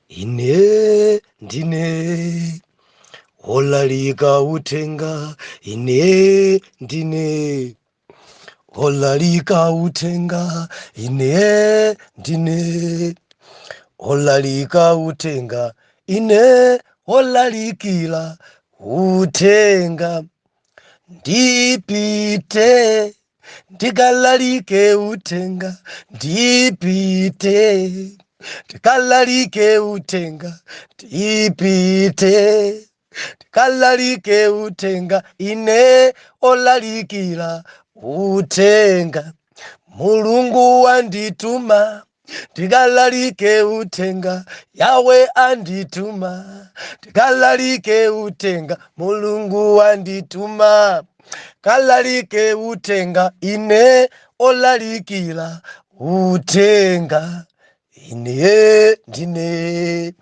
Ine ndine olalika uthenga, ine ndine olalika uthenga, ine ndine olalika uthenga, ine olalikira uthenga. Ndipite ndikalalike uthenga, ndipite ndikalalike uthenga, ndipite ndikalalike uthenga, ine olalikira uthenga. Mulungu wandituma ndikalalike uthenga, Yawe andituma ndikalalike uthenga. Mulungu wandituma kalalike uthenga, ine olalikira uthenga. Ine ndine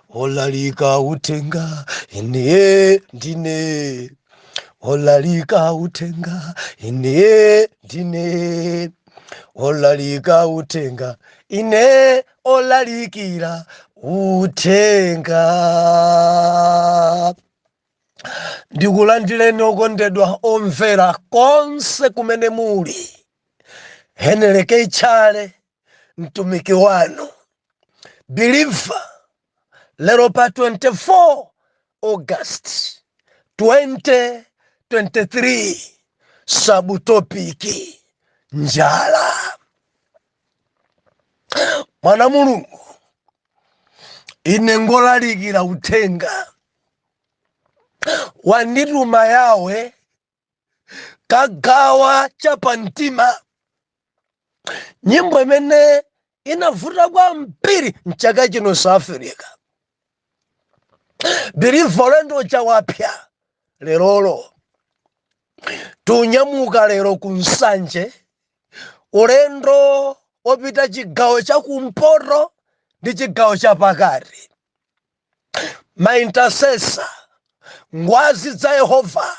olalika uthenga, ine ndine olalika uthenga, ine ndine olalika uthenga, ine olalikira uthenga. Ndikulandireni okondedwa omvera konse kumene muli. Henry K Tchale, mtumiki wanu believer, lero pa 24 August 2023, subtopic njala. Mwana Mulungu, ine ngolalikira uthenga, wandituma Yawe kagawa chapamtima. Nyimbo imene inavuta kwambiri mchaka chino South Africa, believer, ulendo chawapya lerolo. Tunyamuka lero ku Nsanje, ulendo wopita chigawo chakumpoto ndi chigawo chapakati. Maintercessor, ngwazi za Yehova,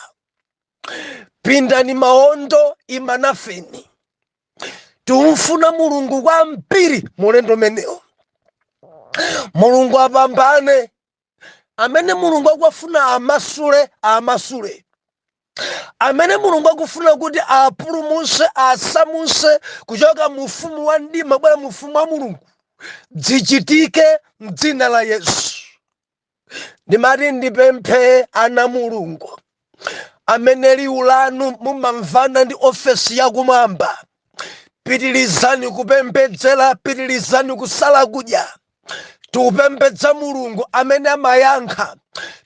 pindani maondo, imanafeni. Tiumfuna Mulungu kwambiri mulendo menewo. Mulungu apambane. Amene Mulungu akuwafuna amasule, amasule. Amene Mulungu akufuna kuti apulumuse, asamuse kuchoka mu ufumu wa mdima bwera mu ufumu wa Mulungu, dzichitike mdzina la Yesu. Ndimati ndipemphe ana Mulungu amene liwu lanu mumamvana ndi ofesi yakumwamba, pitilizani kupembedzera, pitilizani kusala kudya. Tiupembedza Mulungu amene amayankha,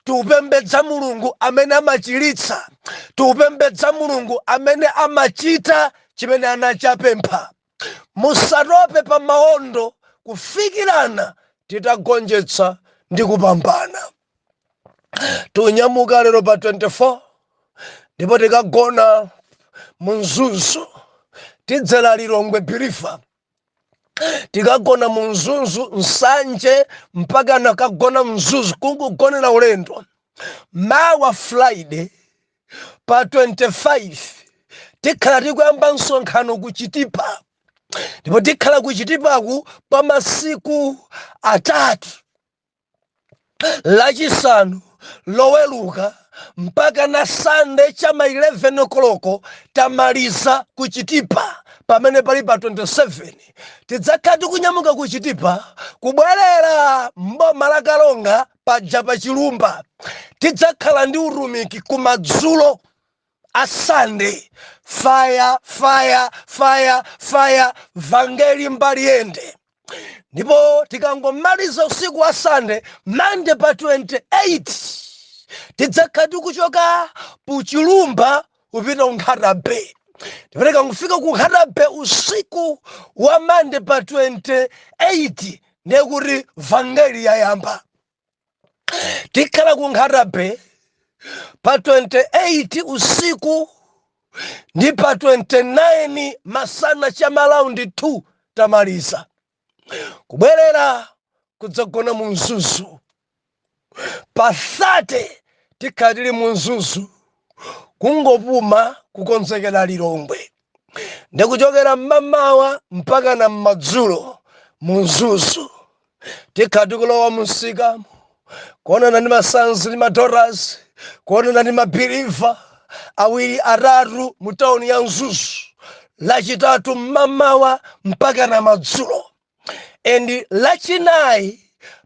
tiupembedza Mulungu amene amachiritsa, tiupembedza Mulungu amene amachita chimene anachapempha. Musatope pa maondo kufikirana titagonjetsa ndi kupambana. Tunyamuka lero pa 24 ndipo tikagona mu Mzuzu, tidzera Lilongwe. Believer, tikagona mu Mzuzu, Nsanje mpaka nakagona Mzuzu, kungogonera ulendo. Mawa Friday pa 25 tikhala tikuyamba msonkhano ku Chitipa, ndipo tikhala ku Chitipaku pa masiku 3, Lachisanu, Loweluka mpaka na Sande chama 11 koloko tamaliza ku Chitipa. Pamene pali pa 27 tidzakhala tikunyamuka ku Chitipa kubwerera mboma la Kalonga, paja pa Chilumba. Tidzakhala ndi utumiki kumadzulo a Sande. Fire, fire, fire, fire, vangeli mbali yende. Ndipo tikangomaliza usiku wa Sande, Mande pa 28 tidzakhala tikuchoka ku Chilumba kupita ku Nkhata Bay. Ndipo tikangofika ku Nkhata Bay usiku wa Mande pa 28, ndiye kuti vangeli yayamba. Tikhala ku Nkhata Bay pa 28 usiku ndi pa 29 masana chama around 2 tamaliza, kubwerera kudzagona mu Mzuzu. Pa 30 tikhala tili mu Mzuzu, kungopuma kukonzekera Lilongwe, ndikuchokera mmamawa mpaka na mmadzulo mu Mzuzu. Tikhala tikulowa mumsikamo, kuonana ndi ma sons ndi ma daughters, kuonana ndi ma believer awiri, atatu mu tawuni ya Mzuzu, Lachitatu mmamawa mpaka na madzulo. And Lachinayi,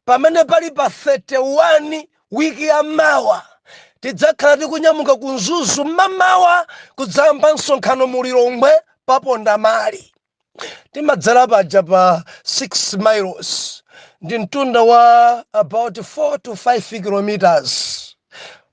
pamene pali pa 31 wiki ya mawa, tidzakhala tikunyamuka ku Mzuzu mmamawa kudzayamba msonkhano mu Lilongwe paponda mali. Timadzera paja pa 6 Miles, ndi mtunda wa about 4 to 5 kilometers.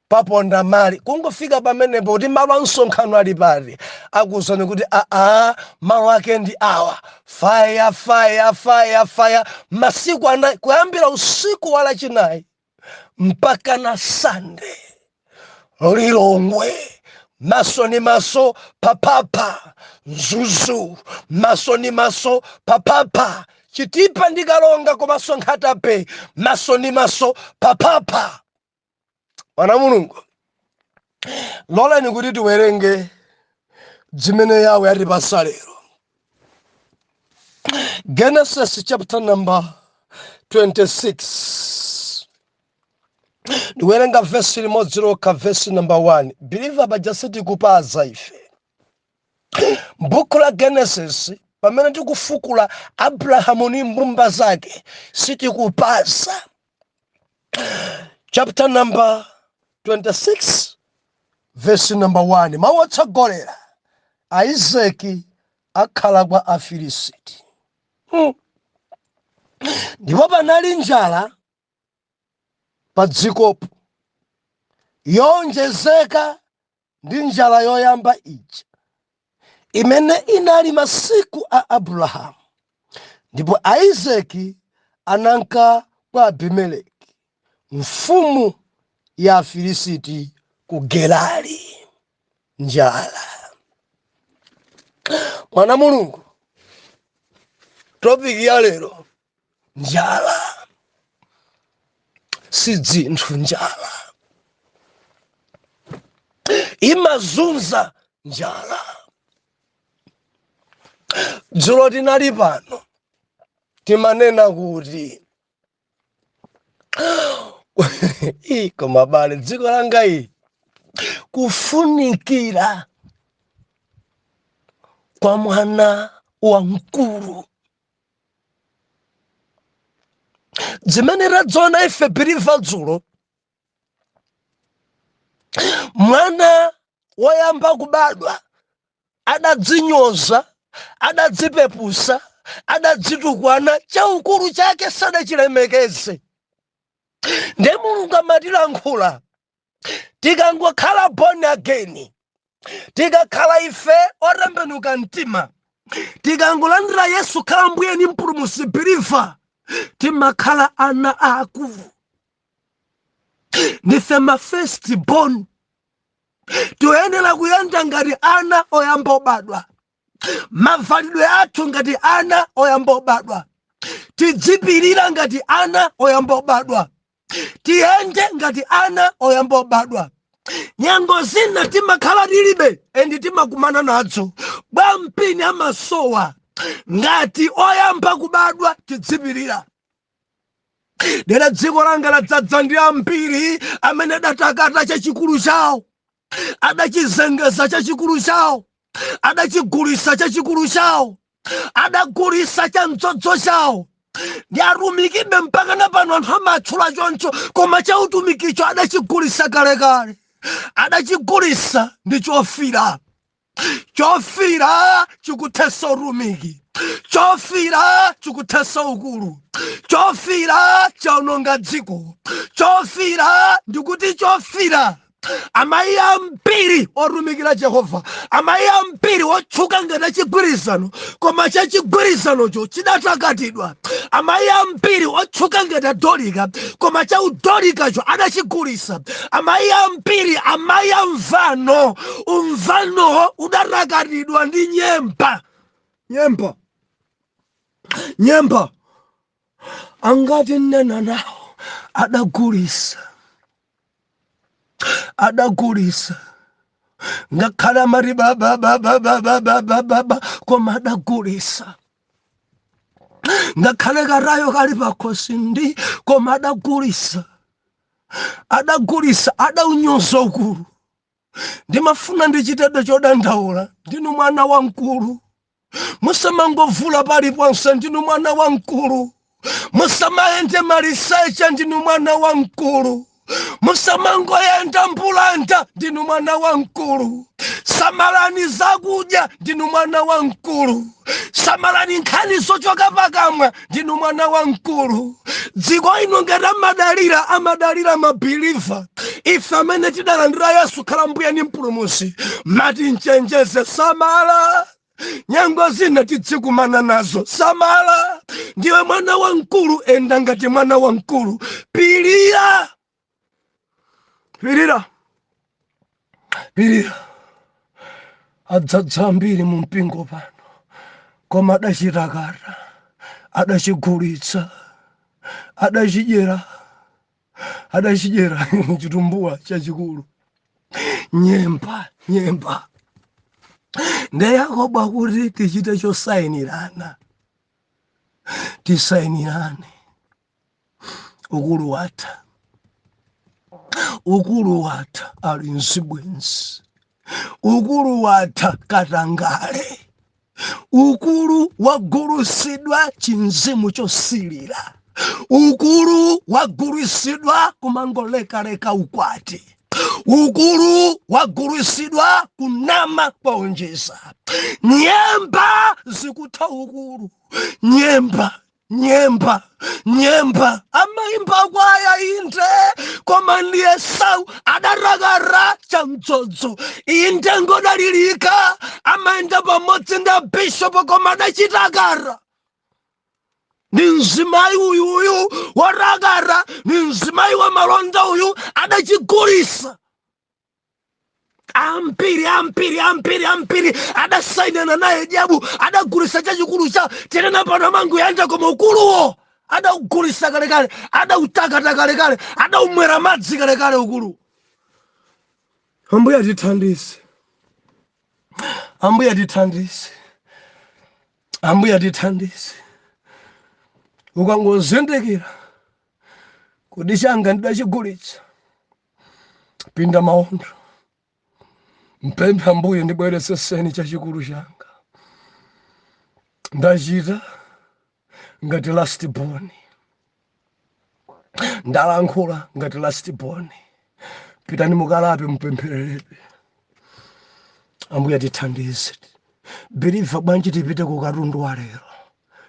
Paponda mali, kungofika pamenepo kuti malo a msonkhano ali pati, akuwuzani kuti aa, malo ake ndi awa. Fire, fire, fire, fire, masiku 4, kuyambira usiku wa Lachinayi mpaka na Sande. Lilongwe maso ni maso papapa, Mzuzu maso ni maso papapa, Chitipa ndi Kalonga komanso Nkhata Bay maso ni maso papapa. Mwana Mulungu, loleni kuti tiwerenge zimene Yawe atipasa lero. Genesis chapter number 26, ndiwerenga vesi limodzi lokha, vesi number 1. Believer, paja sitikupaza ife. M'buku la Genesis, pamene tikufukula Abrahamu ni mbumba zake, sitikupaza. Chapter number 26, verse number 1, mawu otsogolera: Isaki akhala kwa Afilisiti. Ndipo panali njala pa dzikopo, yonjezeka ndi njala yoyamba ija imene inali masiku a Abrahamu. Ndipo Isaki ananka kwa Abimeleki, mfumu ya Afilisiti, ku Gerari. Njala, mwana Mulungu, topic ya lero: njala si dzinthu. Njala imazunza. Njala, dzulo tinali pano, timanena kuti ii, koma bale, dziko langa ili kufunikira kwa mwana wamkulu. Zimene tadziona ife believer dzulo, mwana woyamba kubadwa adadzinyoza, adadzipepusa, adadzitukwana, chaukulu chake sadachilemekeze. Nde Mulungu amatilankhula, tikangokhala born again, tikakhala ife otembenuka mtima, tikangolandira Yesu khala Mbuye ni Mpulumutsi, believer, timakhala ana aakulu. Ndife ma first born, toyenera kuyenda ngati ana oyamba obadwa, mavalidwe athu ngati ana oyamba obadwa, tidzipirira ngati ana oyamba obadwa, tiyende ngati ana oyamba obadwa. Nyengo zina timakhala tilibe and timakumana nadzo, bwampini amasowa. Ngati oyamba kubadwa tidzipirira. Dera dziko langa ladzadza ndi ambiri amene adatakata chachikulu chawo, adachizengeza chachikulu chawo, adachigulisa chachikulu chawo, adagulisa cha mdzodzo chawo. Ndi atumikibe mpaka na pano, anthu amatchula choncho, koma chautumikicho adachigulisa kalekale. Adachigulisa ndi chofira. Chofira chikuthesa utumiki, chofira chikuthesa ukulu, chofira chaononga dziko. Chofira, ndikuti chofira. Amayi ambiri otumikira Jehova, amayi ambiri otchuka ngati achigwirizano, koma chachigwirizanocho chidatakatidwa. Amayi ambiri otchuka ngati adolika, koma chaudolikacho adachigulisa. Amayi ambiri, amayi amvano, umvanowo udatakatidwa ndi nyemba. Nyemba, nyemba angati nnena nawo adagulisa, adagulisa. Ngakhale amati babababababababa, koma adagulisa. Ngakhale katayo kali pakhosi ndi, koma adagulisa, adagulisa, adaunyoza ukulu. Ndimafuna ndichitebe chodandaula. Ndinu mwana wamkulu, musamangovula paliponse. Ndinu mwana wamkulu, musamayende maliseche. Ndinu mwana wamkulu, musamangoyenda mbulanda. Ndinu mwana wamkulu, samalani zakudya. Ndinu mwana wamkulu, samalani nkhani zochoka pakamwa. Ndinu mwana wamkulu. Dziko ino ngati amadalira, amadalira ma believer. Ife amene tidalandira Yesu khala Mbuye ndi Mpulumutsi, mati mchenjeze, samala, nyengo zina tidzikumana nazo. Samala, ndiwe mwana wamkulu, enda ngati mwana wamkulu. Pilira, pilira, pilira. Adzadza ambiri mu mpingo pano, koma adachitakata, adachigulitsa, adachidyera, adachidyera chitumbuwa chachikulu, nyemba, nyemba. Nde Yakobo akuti tichite chosayinirana, tisayinirane. Ukulu watha, ukulu watha, ali mzibwenzi. Ukulu watha, katangale. Ukulu wagulusidwa chinzimu chosilira. Ukulu wagulusidwa kumangolekaleka ukwati. Ukulu wagulusidwa kunama kwaonjeza. Nyemba zikutha ukulu. Nyemba, nyemba, nyemba. Amaimba kwaya inde, koma ndi Esau adarakara chamdzodzo. Inde, ngodalirika, amayenda pamodzi ndi bishopu, koma adachitakara. Ni mzimayi uyuyu warakara, ni mzimayi wa malonda uyu, adachigulisa. Ambiri, ambiri, ambiri, ambiri adasainana naye jabu, adagulisa chachikulu cha tenena pano amangoyanja, koma ukuluwo adaugulisa kalekale, adautakata kalekale, adaumwera madzi kalekale ukulu. Ambuye atithandize, Ambuye atithandize, Ambuye atithandize. Ukangozindikira kuti changa ndidachigulitsa, pinda maondo, mpemphe Ambuye, ndibweretseseni chachikulu changa. Ndachita ngati last born, ndalankhula ngati last born. Pitani mukalape, mupemphereredwe. Ambuye atithandize. Believer, bwanji tipite ku katundu wa lero?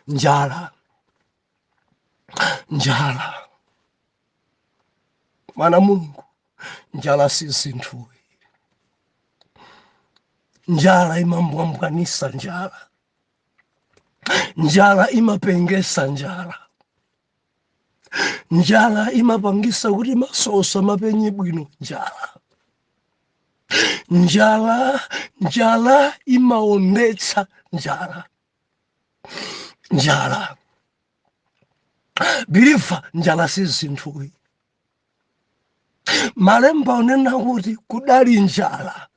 Njala, njala. Mwana Mulungu, njala si zinthu. Njala imambwambwanisa, njala, njala imapengesa, njala, njala imapangisa kuti maso mapenye bwino. Njala, njala, njala imaondetsa. Njala, njala. Believer, njala si zinthuyi. Malemba onena kuti kudali njala,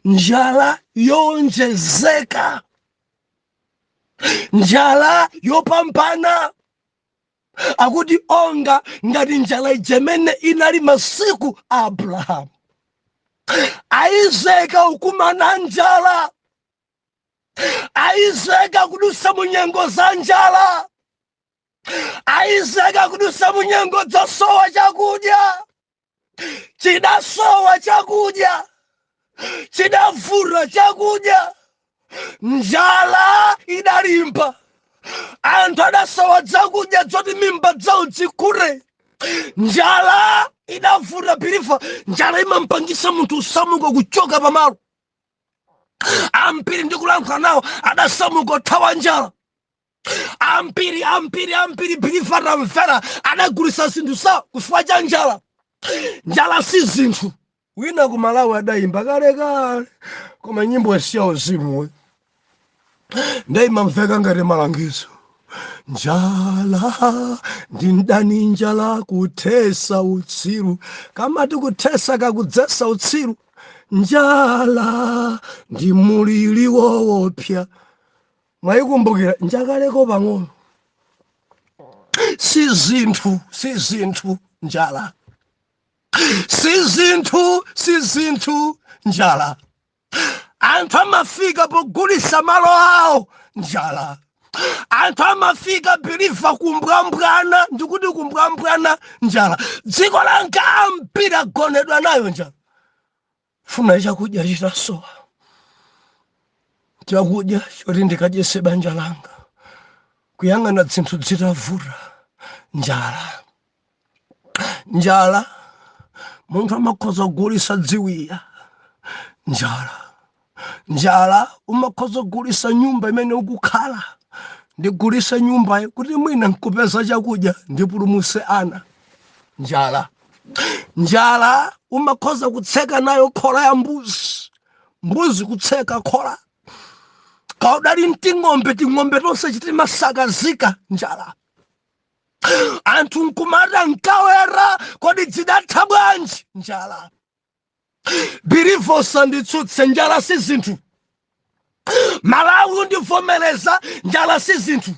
njala yonjezeka, njala yopambana, akuti onga ngati njala ijemene inali masiku a Abrahamu. Aizeka ukumana njala, Aizeka kudusa mu nyengo za njala, Aizeka kudusa mu nyengo zosowa chakudya. Chidasowa chakudya, chidavura chakudya, njala idalimba, anthu adasowa zakudya zoti mimba zawo zikhure. Njala idavura. Believer, njala imampangisa munthu usamuka, kuchoka pamalo. Ambiri ndikulankhula nawo adasamuka othawa njala. Ambiri, ambiri, ambiri, believer, tamvera, adagulisa zinthu zawo kuchifukwa cha njala. Njala si zinthu. Wina ku Malawi adayimba kalekale, koma nyimbo siya uzimu, ndayimamveka ngati malangizo. Njala ndi mdani, njala kuthesa utsiru, kamati kuthesa kakudzesa utsiru. Njala ndi mulili woopsa. Mwayikumbukira? Njakaleko pang'ono. Si zinthu, si zinthu njala, si zinthu, si zinthu njala. Anthu amafika pogulisa malo awo, njala. Anthu amafika, believer, kumbwambwana, ndikuti kumbwambwana, njala. Dziko langa ambiri agonedwa nayo njala. Funa chakudya chitasowa, chakudya choti ndikadyese banja langa, kuyang'ana zinthu zitavuta, njala, njala. Munthu amakhoza kugulisa dziwiya, njala, njala. Umakhoza kugulisa nyumba imene ukukhala, ndigulise nyumbayo kuti mwina nkupeza chakudya ndipulumuse ana, njala, njala. Umakhoza kutseka nayo khola ya mbuzi, mbuzi kutseka khola, kaudali mting'ombe, ting'ombe tonse chitimasakazika, njala. Anthu nkumata nkawera, kodi zidatha bwanji? Njala. Believer, usanditsutse, njala si zinthu. Malawi, undivomereza, njala si zinthu.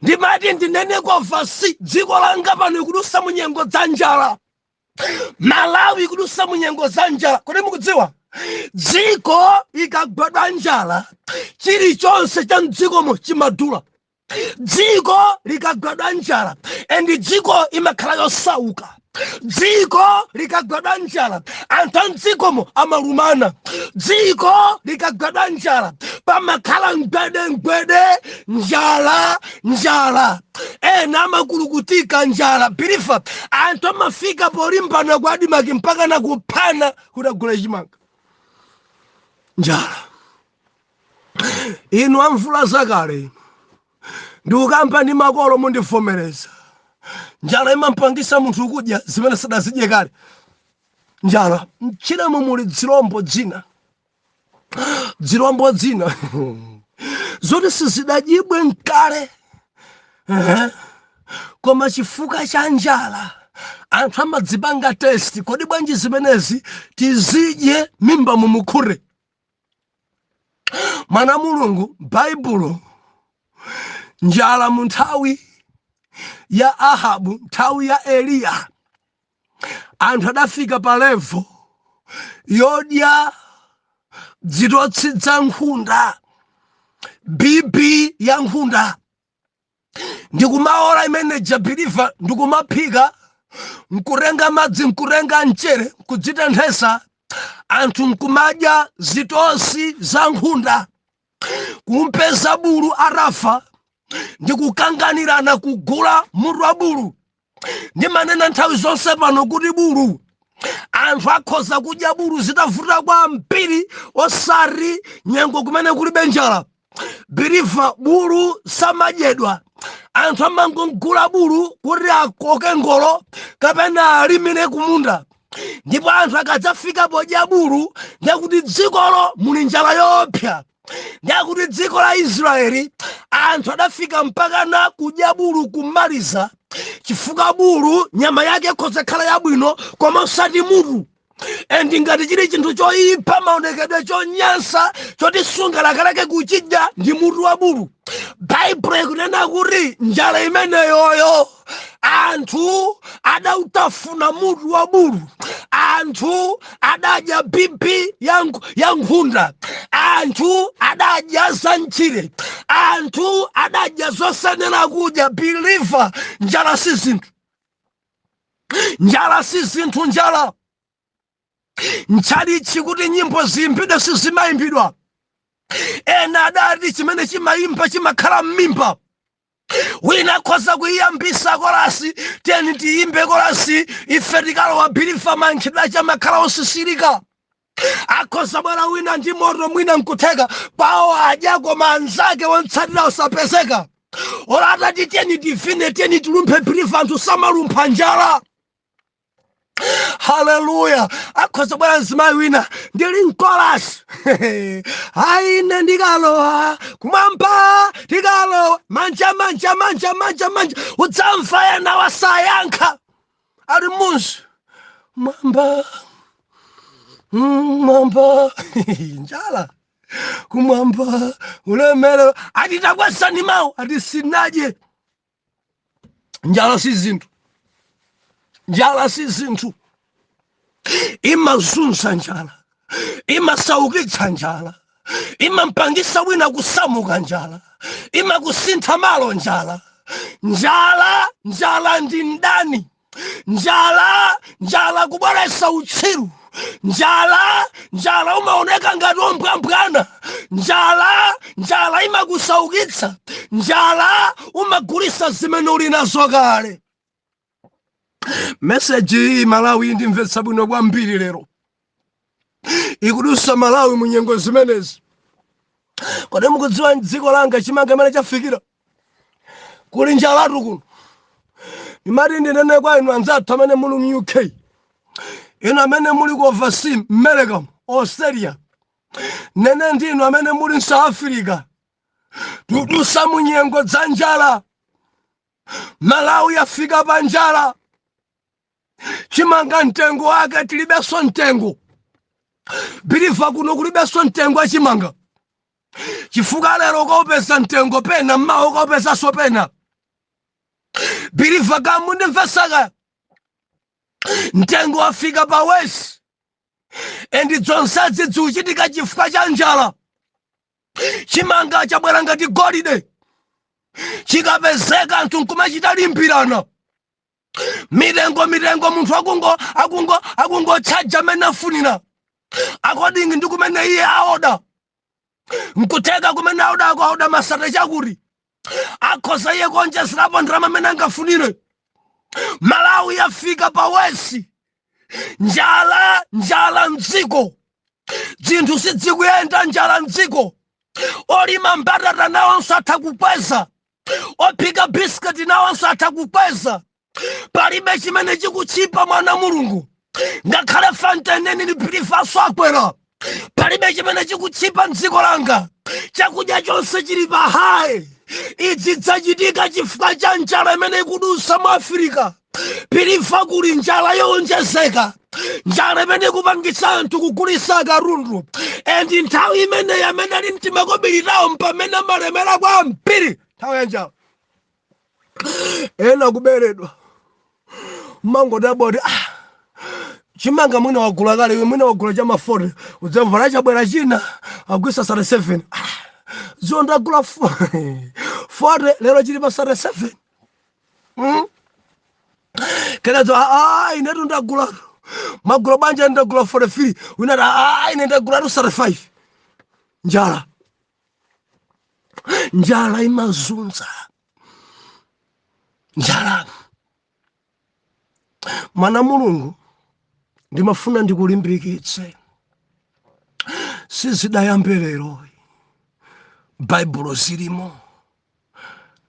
Ndimati ndinene kwa vasi, dziko langa pano ikudusa munyengo za njala. Malawi ikudusa munyengo za njala. Kodi mukudziwa, dziko ikagwadwa njala, chilichonse cha mdzikomo chimadula? Dziko likagwadwa njala, and dziko imakhala yosauka. Dziko likagwadwa njala, anthu a mdzikomo amalumana. Dziko likagwadwa njala, pamakhala mgwedemgwede, njala, njala. Ena amakulukutika, njala. Believer, anthu amafika polimbana kwa ADMARC mpaka nakuphana kuti agule chimanga, njala. Inu amvula zakale inu, ndikukamba ndi makolo, mundivomereza, njala imampangisa munthu kudya zimene sadazidye kale, njala. Mchilemo muli dzilombo dzina, dzilombo dzina zoti sizidadyidwe mkale. Ehe. Koma chifukwa cha njala anthu amadzipanga test, kodi bwanji zimenezi tizidye mimba mumukhure? Mwana Mulungu, Baibulo, njala mu nthawi ya Ahabu, nthawi ya Eliya, anthu adafika pa level yodya dzitotsi za nkhunda, bibi ya nkhunda, ndikumaola imene believer, ndikumaphika, nkurenga madzi, nkurenga mchere, nkudzitenthesa, anthu nkumadya zitosi za nkhunda. Kumpeza bulu arafa, ndikukanganirana kugula mutu wa bulu. Ndimanena nthawi zonse pano kuti bulu, anthu akhoza kudya bulu zitavuta kwambiri, osati nyengo kumene kulibe njala. Believer, bulu samadyedwa. Anthu amangogula bulu kuti akoke ngolo kapena alimire kumunda. Ndipo anthu akadzafika podya bulu, ndiyakuti dzikolo muli njala yoopsa. Ndiyakuti dziko la Israeli anthu adafika mpakana kudya bulu kumaliza, chifukwa bulu nyama yake ikhoza khala yabwino, koma osati mutu. And ngati chili chinthu choyipa maonekedwe, chonyansa, choti sungalakalake kuchidya, ndi mutu wa bulu. Baibulo ikunena kuti njala imeneyoyo anthu adautafuna mutu wa bulu, anthu adadya bibi ya nkhunda, anthu adadya za mchire, anthu adadya zosenera kudya. Believer, njala si zinthu, njala si zinthu, njala. Ntchalichi kuti nyimbo ziyimbidwe, sizimayimbidwa. Ena adati chimene chimayimba chimakhala m'mimba. Wina akhoza kuyiyambisa kolasi, "Tiyeni tiyimbe kolasi, ife tikalowa." Believer, mayankhidwe ache amakhala osisirika. Akhoza bwera wina ndi moto, mwina nkutheka pawo adya, koma anzake ontsatira osapezeka. Ora atati, "Tiyeni tivine, tiyeni tilumphe," believer, anthu samalumpha, njala. Haleluya! Akhoza bwera mzimayi wina, "Ndili mkolasi, aine ndikalowa kumwamba, tikalowa, manja, manja, manja, manja, manja." Udzamva ena wasayankha, ali munsi mwamba, mwamba, njala. Kumwamba ulemerero. Ati takwezani mawu, ati sinadye. Njala si zinthu, njala si zinthu. Imazunza njala, imasaukitsa njala, imampangisa wina kusamuka njala, imakusintha malo njala. Njala, njala ndi ndani. Njala, njala kubweresa utsiru. Njala, njala umaoneka ngati ombwambwana. Njala, njala imakusaukitsa. Njala umagulisa zimene uli nazo kale. Message iyi, Malawi, ndimvetsa bwino kwambiri lero. Ikudusa Malawi mu nyengo zimenezi. Kodi mukudziwa dziko langa chimanga imene chafikira? Kuli njalatu kuno. Ndimati ndinene kwa inu anzathu amene muli mu UK, inu amene muli ku overseas, America, Australia, nene ndinu amene muli m'South Africa, tudusa mu nyengo za njala. Malawi yafika pa njala. Chimanga mtengo wake tilibenso mtengo. Believer, kuno kulibenso mtengo wa chimanga, chifukwa lero ukaupeza mtengo pena, mmawa ukaupezanso pena. Believer, kamundimvesaka, mtengo wafika pa worst, and zonsezi zikuchitika chifukwa cha njala. Chimanga chabwera ngati golide, chikapezeka anthu nkumachita limbirana mitengo mitengo. Munthu akungotchaja amene afunira, according ndi kumene iye aoda. Nkuteka kumene aodako, aoda masate chakuti akhoza iye kuonjezerapo ndalama amene angafunire. Malawi yafika pa worst. Njala, njala mdziko, zinthu sizikuyenda, njala mdziko. Olima mbatata nawonso atha kukweza, ophika bisiketi nawonso atha kukweza. Palibe chimene chikuchipa, mwana Mulungu. Ngakhale Fanta neni ni believer akwera. Palibe chimene chikuchipa mdziko langa, chakudya chonse chili pa high. Idzi zachitika chifukwa cha njala imene ikudusa mu Afirika. Believer, kuli njala yowonjezeka, njala imene ikupangitsa anthu kugulisa katundu. And nthawi imeneyi amene ali mtimakobiri tawo mpamene amalemera kwambiri, nthawi ya njala. Ena kuberedwa, mangodabwa kuti, ah, chimanga mwina wagula kale iwe, mwina wagula chama 40, udzamva chabwera china agwisa 37. Ah, ziwo ndagula 40, lero chili pa 37. Kenazo, ah, inetu ndagula. Magula banja? Ndagula 43. Winati, ah, ine ndagula 35. Njala, njala imazunza, njala. Mwana Mulungu, ndimafuna ndikulimbikitse. Sizidayambe lero, Baibulo zilimo.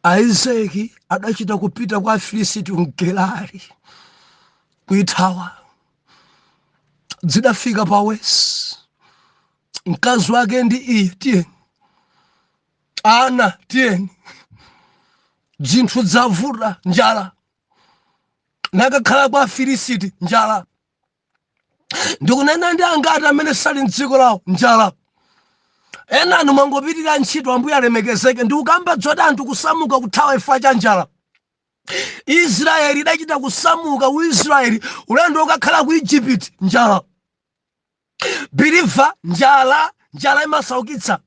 Aizeki adachita kupita kwa Afilisiti mGerari kuithawa. Zidafika pa worst. Mkazi wake ndi iye, tiyeni ana, tiyeni, zinthu zavuta, njala. Nakakhala kwa Afilisiti, njala. Ndikunena ndi angati amene sali mdziko lawo? Njala. Ena anu mwangopitirira ntchito, Ambuye alemekezeke. Ndikukamba zoti anthu kusamuka, kuthawa chifukwa cha njala. Israeli idachita kusamuka ku Israeli, ulendo ukakhala ku Egypt, njala. Believer, njala, njala imasaukitsa.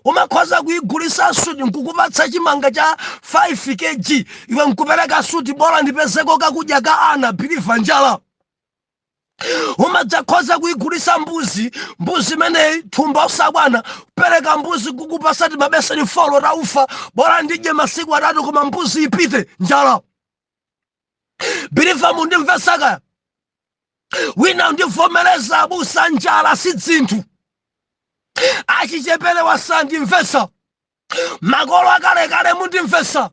Umakhoza kuigulisa suti nkukupatsa chimanga cha 5 kg, iwe nkupereka suti, bola ndipezeko kakudya ka ana. Believer, njala. Umadzakhoza kuigulisa mbuzi, mbuzi imeneyi thumba usakwana, kupereka mbuzi kukupasa timabeseni 4 taufa, bola ndidye masiku 3, koma mbuzi ipite. Njala. Believer, mundimvesaka? Wina ndivomereza, abusa, njala si dzinthu. Achichepere wasandimvesa, makolo akalekale mundimvesa.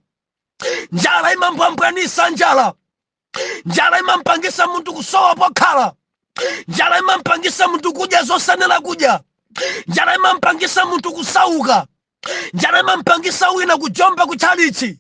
Njala imambwambwanisa, njala. Njala imampangisa munthu kusowa pokhala. Njala imampangisa munthu kudya zosanena kudya. Njala imampangisa munthu kusauka. Njala imampangisa wina kujomba kutchalichi.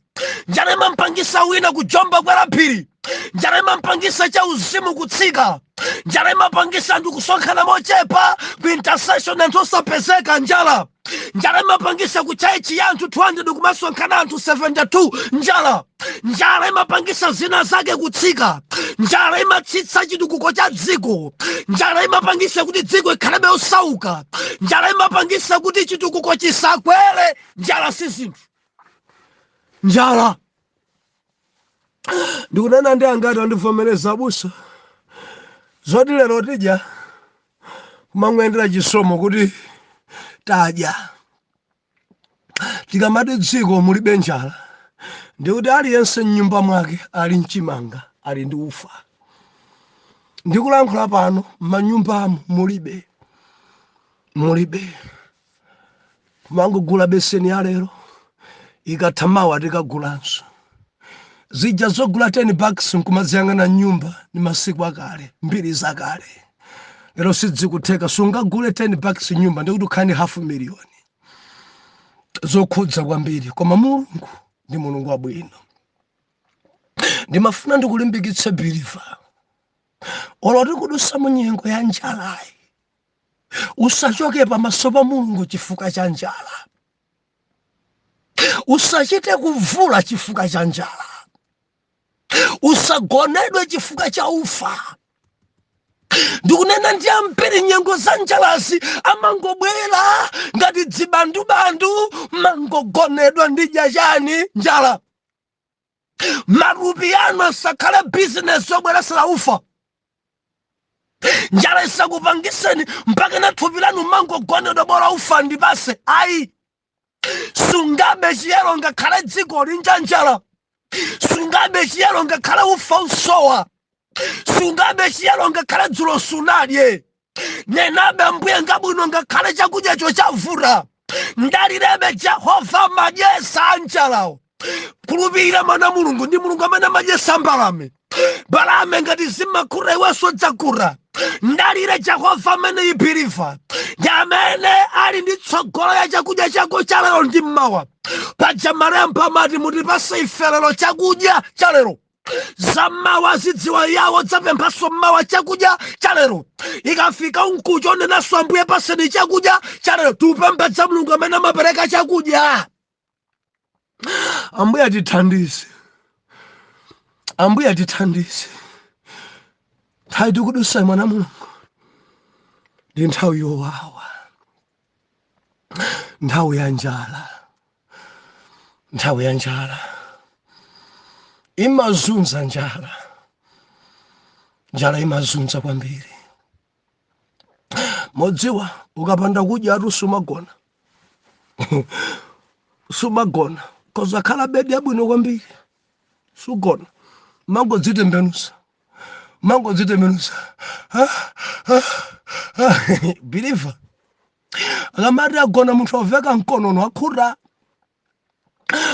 Njala imampangisa wina kujomba kwera phiri. Njala imapangisa cha uzimu kutsika. Njala imapangisa anthu kusonkhana mochepa ku intercession, anthu osapezeka. Njala. Njala imapangisa ku church ya anthu 200 kumasonkhana anthu 72. Njala. Njala imapangisa zina zake kutsika. Njala imatsitsa chitukuko cha dziko. Njala imapangisa kuti dziko ikhalebe osauka. Njala imapangisa kuti chitukuko chisakwere. Njala si zinthu. Njala. Ndikunena ndi angati andivomereza, abusa, zoti lero tidya, kumangoyendera chisomo kuti tadya. Tikamati dziko mulibe njala, ndikuti aliyense mnyumba mwake ali mchimanga, ali ndi ufa. Ndikulankhula pano, m'manyumbamo mulibe, mulibe. Kumangogula beseni ya lero, ikatha mawa tikagulanso. Zija zogula 10 bucks nkumadziyang'ana nyumba ni masiku akale, mbiri zakale. Lero sidzikutheka. Sungagule 10 bucks nyumba, ndikuti ukhale ndi half million. Zokhudza kwambiri, koma Mulungu ndi Mulungu wabwino. Ndimafuna ndikulimbikitse believer, olo tikudusa mu nyengo ya njalayi, usachoke pamaso pa Mulungu chifukwa cha njala. Usachite kuvula chifukwa cha njala. Usagonedwe chifukwa cha ufa. Ndikunena ndi ambiri, nyengo za njalazi amangobwera ngati dzibandubandu, mangogonedwa ndidya chani, njala. Matupi anu asakhale bizinesi yobweresera ufa. Njala isakupangiseni mpaka na thupi lanu mangogonedwa, bola ufa ndipase. Ayi, sungabe chiyero ngakhale dziko linjanjala. Sungabe chiyero ngakhale ufa usowa. Sungabe chiyero ngakhale dzulo sunadye. Nenabe, Ambuye ngabwino ngakhale chakudyacho chavuta. Ndalirebe Jehova madyesa anjalawo. Khulupirira mwana, Mulungu ndi Mulungu amene amadyesa mbalame. Mbalame ngati zimakhura, iwenso dzakura. Ndalire Jehova amene i believer ndi amene ali ndi tsogolo ya chakudya chako cha lero ndi mmawa. Paja malemba amati, "Mutipase ife lero chakudya cha lero." Zammawa zidziwa yawo, dzapemphaso mmawa chakudya cha lero. Ikafika unkucho, onenanso, "Ambuye, paseni chakudya cha lero." Tiupembedza Mulungu amene amapereka chakudya. Ambuye atithandize, Ambuye atithandize. Nthawi tikudusa, mwana Mulungu, ndi nthawi yowawa, nthawi ya njala. Nthawi ya njala imazunza. Njala, njala imazunza kwambiri. Modziwa ukapanda kudya atu sumagona, sumagona. Kozakhala bedi yabwino kwambiri, sugona, mangodzitembenusa, mangodzitembenusa. Believer akamati agona, munthu aveka mkonono, akhuta.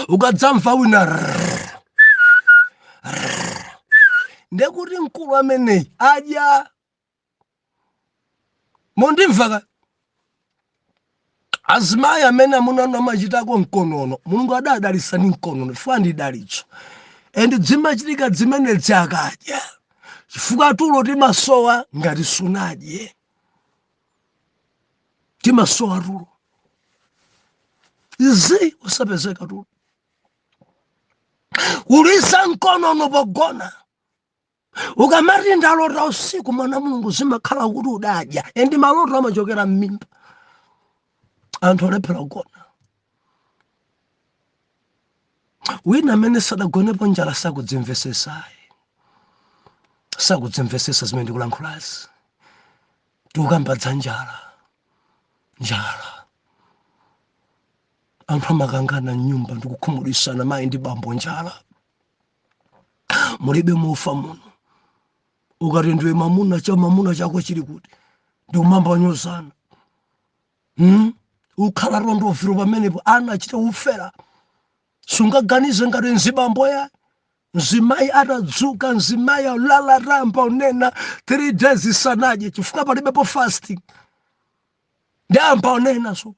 Ukadzamva wina rrrr, rrrr, ndekuti mkulu ameneyi adya. Mundimva ka, azimayi amene amuna anu amachitako mkonono? Mulungu adadalisani mkonono chifukwa ndi dalitso, and zimachitika zimenezi akadya, chifukwa tulo timasowa ngati sunadye. Timasowa tulo izi, usapezeka tulo, uliza mkonono pogona. Ukamati ndalota usiku, mwana Mulungu, zimakhala kuti udadya, and maloto amachokera m'mimba. Anthu alephera kugona. Wina amene sadagonepo njala sakudzimvesesayi, sakudzimvesesa zimene ndikulankhulazi. Tikukamba za njala. Njala, anthu amakangana mnyumba ndikukhumudwisana, mayi ndi bambo. Njala, mulibe mufa muno. Ukati ndiwe mamuna, cha mamuna chako chili kuti? Ndikumamba nyozana, Ukhala rondoviro pamenepo, ana achite ufera. Sungaganize ngati mzibambo ya mzimayi. Atadzuka mzimayi, alalatamba unena 3 days sanadye chifukwa palibepo fasting. Ndiyamba unena so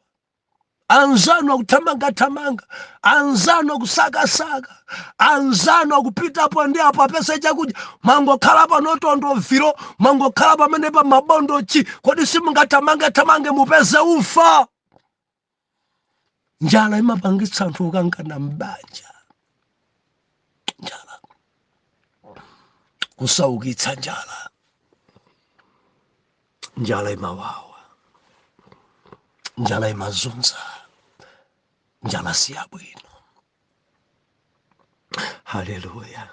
Anzanu akuthamangathamanga, anzanu akusakasaka, anzanu akupitapo ndi apo apeze chakudya. Mwangokhala panotondo viro, mwangokhala pamene pa mabondo chi. Kodi simungathamangethamange mupeze ufa? Njala imapangitsa anthu kukangana m'banja. Njala kusaukitsa, njala, njala imawawa, njala imazunza, njala siyabwino. Haleluya!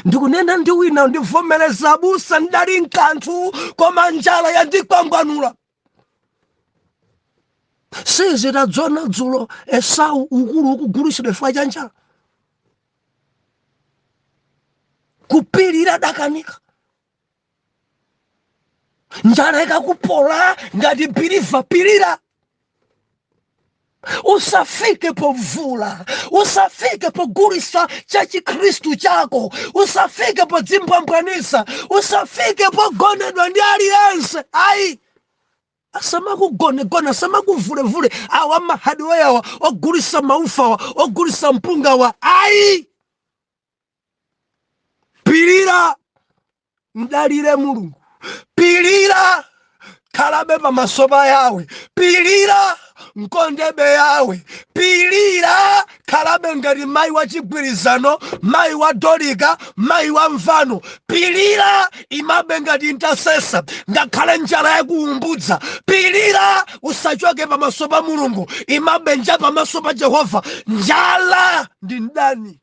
Ndikunena ndi wina, ndivomereza abusa, ndidali nkanthu, koma njala yandikwangwanula. Sizitadzona dzulo Esau ukulu ukugulitsidwa chifukwa cha njala. Kupirira dakanika. Njala ikakupola ngati believer, pirira, usafike povula, usafike pogulisa cha Chikhristu chako, usafike podzimbwambwanisa, usafike pogonedwa ndi aliyense. Ayi, asamakugonegone, asamakuvulevule awa ma hardware awa, ogulisa maufawa, ogulisa mpungawa. Ayi, pirira, mdalire Mulungu, pirira, khalabe pamaso pa Yawe, pirira, mkondebe Yawe, pirira, khalabe ngati mayi wa chigwirizano, mayi wa Dorika, mayi wa mfano. Pirira, imabe ngati intercessor ngakhale njala yakuumbudza. Pirira, usachoke pamaso pa Mulungu, imabe nja pamaso pa Jehova. Njala ndi mdani,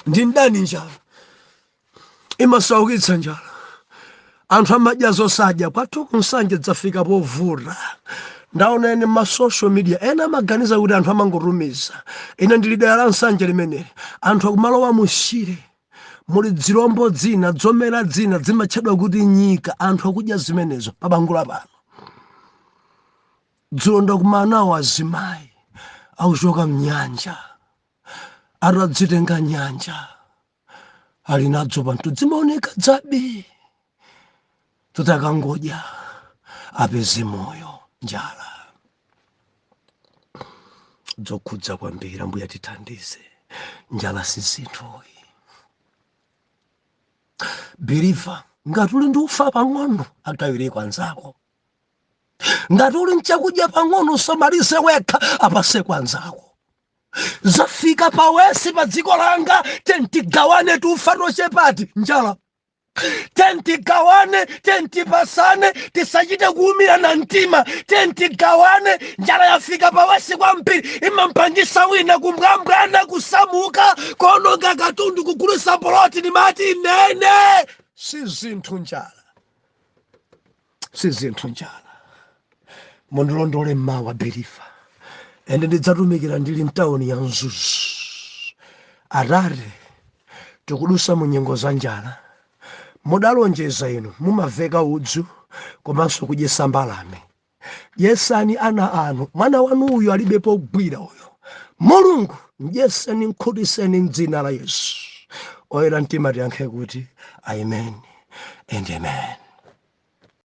ndi mdani. Njala imasaukitsa, njala anthu amadya zosadya. Kwathu kuNsanje dzafika povuta. Ndaona ene ma social media ena amaganiza kuti anthu amangotumiza. Ine ndili dera la Nsanje limeneli, anthu akumalowa mushire, muli dzirombo dzina, dzomera dzina, dzimatchedwa kuti nyika. Anthu akudya zimenezo pabangula pano. Dzulo ndakumana azimayi akuchoka mnyanja, atadzitenga nyanja ali nadzo panthu, dzimaoneka dzabi, tutakangodya apeze moyo. Njala zokhudza kwambiri. Ambuye tithandize. Njala si zinthuyi. Believer, ngati uli ndi ufa pang'ono, agawireko anzako. Ngati uli nchakudya pang'ono, usamalize wekha, apaseko anzako. Zafika pawesi pa dziko langa, tentigawane tufa tochepati. Njala, tentigawane, tentipasane, tisachite kuwumirana mtima, tentigawane. Njala yafika pawesi kwambiri, imampangisa wina kumbwambwana, kusamuka, kuononga katundu, kugulisa poloti. Ndimati nene si zinthu, njala si zinthu, njala. Mundilondole mmawa, believer, ende ndidzatumikira ndili mtawuni ya Mzuzu. Atate, tikudusa mu nyengo za njala. Mudalonjeza inu mumaveka udzu komanso kudyesa mbalame. Dyesani ana anu. Mwana wanu uyu alibe pogwira uyu. Mulungu, mdyeseni, mkhutiseni mdzina la Yesu. Oyera mtima tiyankhe kuti amen and amen.